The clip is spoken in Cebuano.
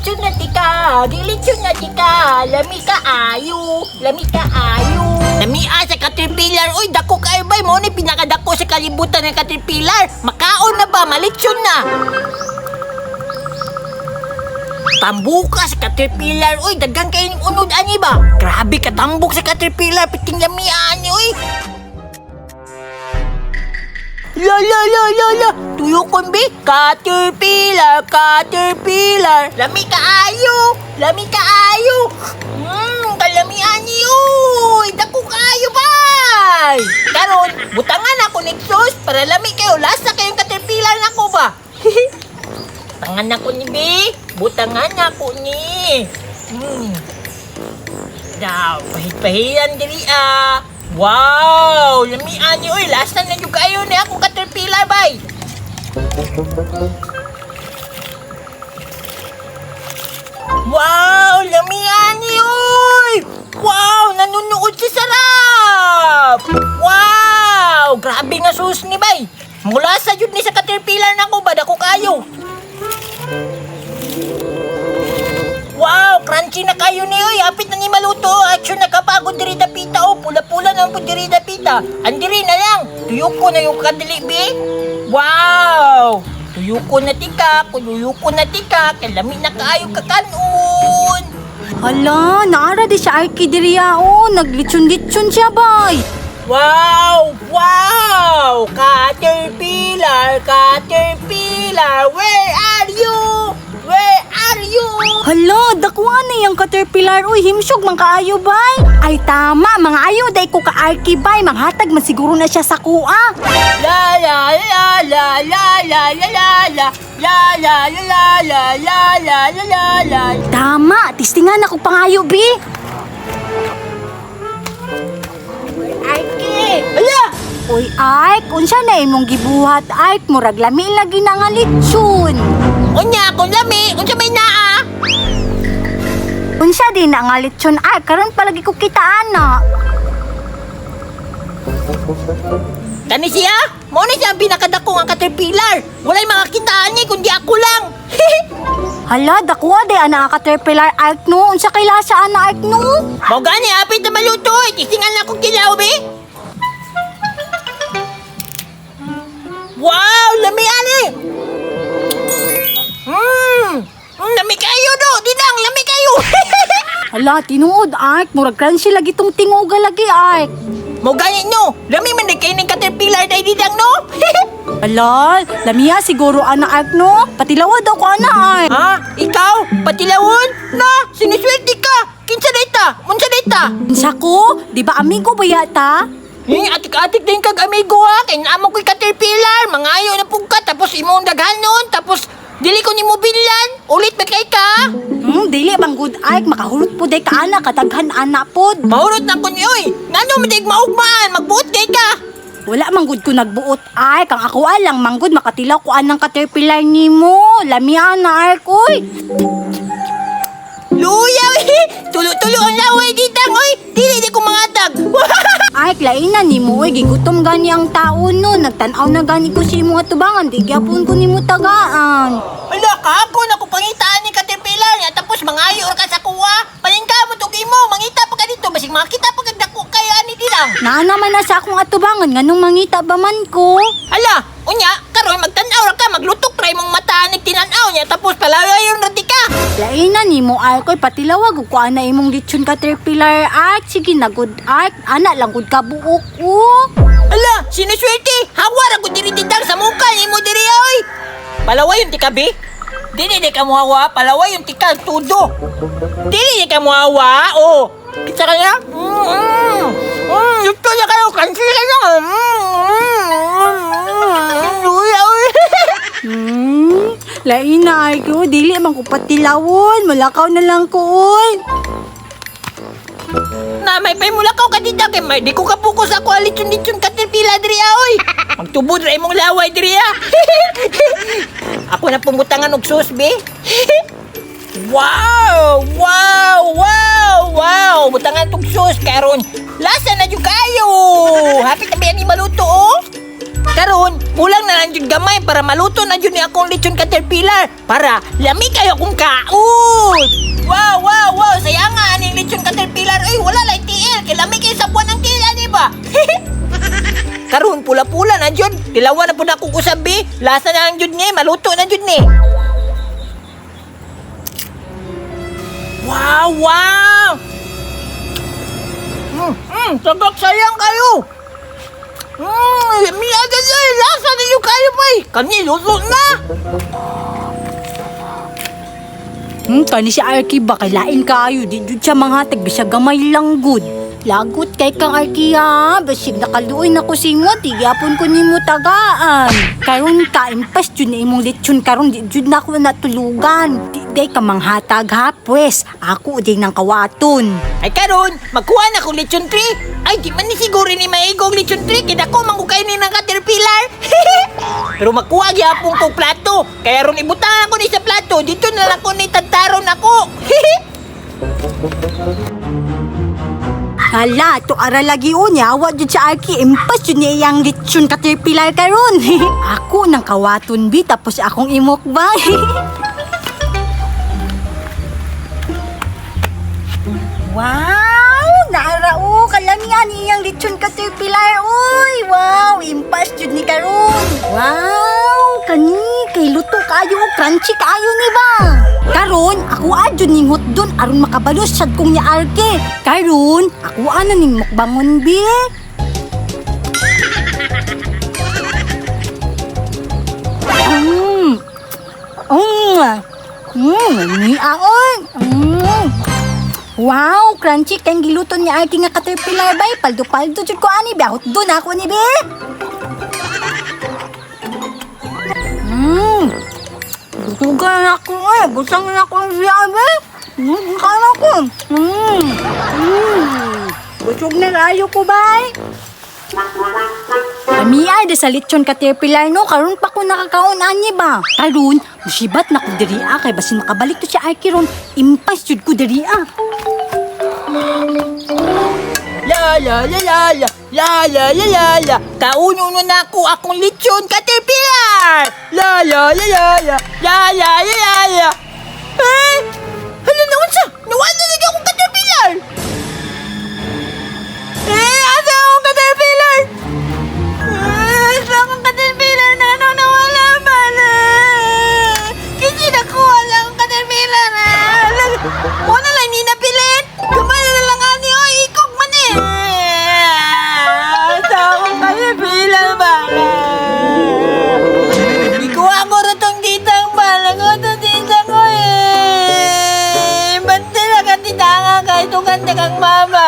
Gilitsyon na tika, gilitsyon na tika. Lami ka ayo, lami ka ayo. Lamia sa caterpillar, uy, dako kayo bay. Mao ni pinakadako sa kalibutan ng caterpillar. Makaon na ba? Malitsyon na. Tambuka sa caterpillar, uy, daghan kayo ng unod ani ba? Grabe katambok sa caterpillar, piting lamia ani, uy. La la la la la, tuyokon be. Caterpillar, caterpillar. Lami kaayo, lami kaayo. Kalami ani uy. Dako kaayo bay. Karon, butangan ako ni sauce para lami kayo. Lasa kayong caterpillar nako ba? Butangan ako ni be. Butangan ako ni. Daw, pahit-pahiyan diri ah. Wow, lami ani oy, lasa na jud kayo ni ako caterpillar bay. Wow, lami ani oy. Wow, nanunood si sarap. Wow, grabe nga sus ni bay. Mula sa jud ni sa caterpillar nako ba dako kayo. Wow, crunchy na kayo ni oy. Apit na ni maluto. Action nakapagod diri dapita oh. Pula-pula na po diri dapita. Andiri na lang. Tuyoko na yung kadili bi. Wow! Tuyoko na tika, tuyoko na tika. Kay lami na kaayo kakanon. Hala, naara di siya Arky diriya oh. Naglitsyon-litsyon siya bay. Wow! Wow! Caterpillar, caterpillar, where are you? Where are you? Hala, dakuha na yung caterpillar. Uy, himsog man kaayo bay. Ay tama, mga ayo day ko ka Arky bay. Manghatag man siguro na siya sa kuha. La la la la la la la la la la la la la la la la la la. Tama, tistingan ako pangayo bi. Arky! Ala! Uy, Ark, unsa na imong gibuhat, Ark? Murag lami lagi na nga litsyon. Unya, kung lami, unsa may naa? Unsa din na nga litsyon, Ark? Karon palagi ko kita ana. Kani siya? Mao ni siya ang pinakadako nga caterpillar. Walay makakitaan ni kundi ako lang. Hala, dakuha day ana nga caterpillar, Ark no. Unsa kay lasa ana, Ark no? Mao gani apit na maluto. Tisingan na akong kilaw be. Wow, lami ani. Lami kayo do. Didang, lami kayo. Hala, tinuod, Ark. Murag crunchy lagi tong tinguga lagi, Ark. Mao gani no. Lami man kay ning caterpillar day didang no. Hala, lamiya siguro ana, Ark no. Patilawa daw ko ana, Ark. Ha? Ikaw? Patilawon? Na, siniswerte ka. Kinsa data? Unsa data? Unsa ko? Di ba amigo ba yata? Eh, atik-atik din kag amigo ha. Kay naamo ko'y caterpillar. Mangayo na pug ka. Tapos imong daghanon. Tapos dili ko nimo billan. Ulit ba kay ka? Dili bang good, Ark. Makahulot po day ka ana, kataghan ana pod. Mahurot na ko ni oy. Ngano man dig maugmaan? Magbuot kay ka. Wala man gud ko nagbuot, Ark. Ang ako alang manggod makatilaw ko anang caterpillar nimo. Lami ana, Ark, uy. Luya eh. Tulo-tulo ang laway ditang oy. Dili di ko mangatag. Ark, laina nimo, uy. Gigutom gani ang tao no. Nagtan-aw na gani ko sa imong atubangan. Di gyapon ko nimo tagaan. Ala, kahapon ako pangitaan ni caterpillar niya. Tapos mangayo ra ka sa kuwa. Palingka mo tug imo. Mangita pa ka dito. Basig makita pa kag dako kay ani dilang. Naa naman na sa akong atubangan nganong mangita ba man ko? Ala, unya, karon magtan-aw ra ka, maglutok ra imong mata nig tinan-aw niya tapos palawayon ra di ka. Laina nimo, Ark, oy. Patilawag ko ana imong lechon caterpillar, Ark. Sige na good, Ark. Ana lang gud ka buok, oh. Ala, sinuswerte, hawa ra gud diri didang sa muka nimo diri oy. Palawayon ti ka bi? Dili di ka muhawa, palawayon ti ka tudo. Dili di ka muhawa, oh. Kita kaya? Luto na kayo, kansi kayo. Luya, oy. Laina, Ark, oh. Dili man ko patilawon. Malakaw na lang ko, oy. Na may pay mula ka kadita kay may di ko kapuko sa ako alitson-litson caterpillar diri ah, oy. Magtubod ra imong laway diri ah. Ako na pumutangan og sauce be. Wow! Wow! Wow! Wow! Butangan tog sauce karon. Lasa na jud kayo. Happy na ba ni maluto oh? Karon, kulang na lang jud gamay para maluto na jud ni akong lechon caterpillar para lami kayo akong kaon. Wow. Saya nga aning lechon caterpillar. Ay, wala lang tiil. Kay lami kayo sa buwan ang tiil, ani ba? Karon pula-pula na jud. Tilawan na pud akong usabi. Lasa na lang jud ni, maluto na jud ni. Wow! Tagak sayang kayo. Mi agad ay lasa ninyo kayo bay. Kani luto na. Kani si Arky ba kay lain kaayo di jud siya manghatag bisag gamay lang gud. Lagot kay kang Arky ha, basig nakaluoy na ko singot, di gyapon ko nimo tagaan. Karon ka impas jud na imong lechon karon di jud na ako natulugan. Di day ka manghatag ha, pues ako din nang kawaton. Ay karon, magkuha na kong lechon tree. Ay di man ni siguro ni maigong lechon tree kay dako man ko kayo ni ng caterpillar. Pero magkuha gyapon kong plato. Kaya ron ibutang ako ni sa plato, dito na lang ko ni tagtaron ako. Hala, to ara lagi o niya, wa jud sa Arky, impas jud niya iyang lechon caterpillar karon. Ako nang kawaton bi tapos akong imukbang. Wow! Naara o, kalamian iyang lechon caterpillar. Uy, wow, impas jud ni karon. Wow, kani kay luto kaayo o crunchy kaayo ni ba? Karon, ako adyo ning hotdon aron makabalos sad kong ni Arke. Karon, ako ana ning mukbangon bi. Mm. Mm. Ni aon. Wow, crunchy kang giluto ni Arky nga caterpillar bay. Paldo-paldo jud ko ani ba. Hotdon ako ni be. Mm. Butugan na ako eh. Busang na ako siya be. Kain ako. Mm. Mm. Busog na rayo ko bay. Kami ay sa lechon caterpillar no, karon pa ko nakakaon ani ba. Karon, musibat na ko diri ah, kay basin makabalik to si Arky ron, impas jud ko diri ah. La la la la la la la la la la. Kauno na ako akong lechon caterpillar. La la la la la la la la la la. Eh, hala na unsa? Nawala na akong caterpillar. Eh, asa akong caterpillar? Eh, asa akong caterpillar na ano nawala man? Eh. Kasi nakuha lang ang caterpillar. Ah. Wala lang ni napilit. Kamay na lang ani oy, ikog man eh. Asa akong caterpillar ba? Ikuha ko rin tong titang ba? Lagot tong titang ko eh. Ba't talaga titanga ka? Ito ganda kang mama.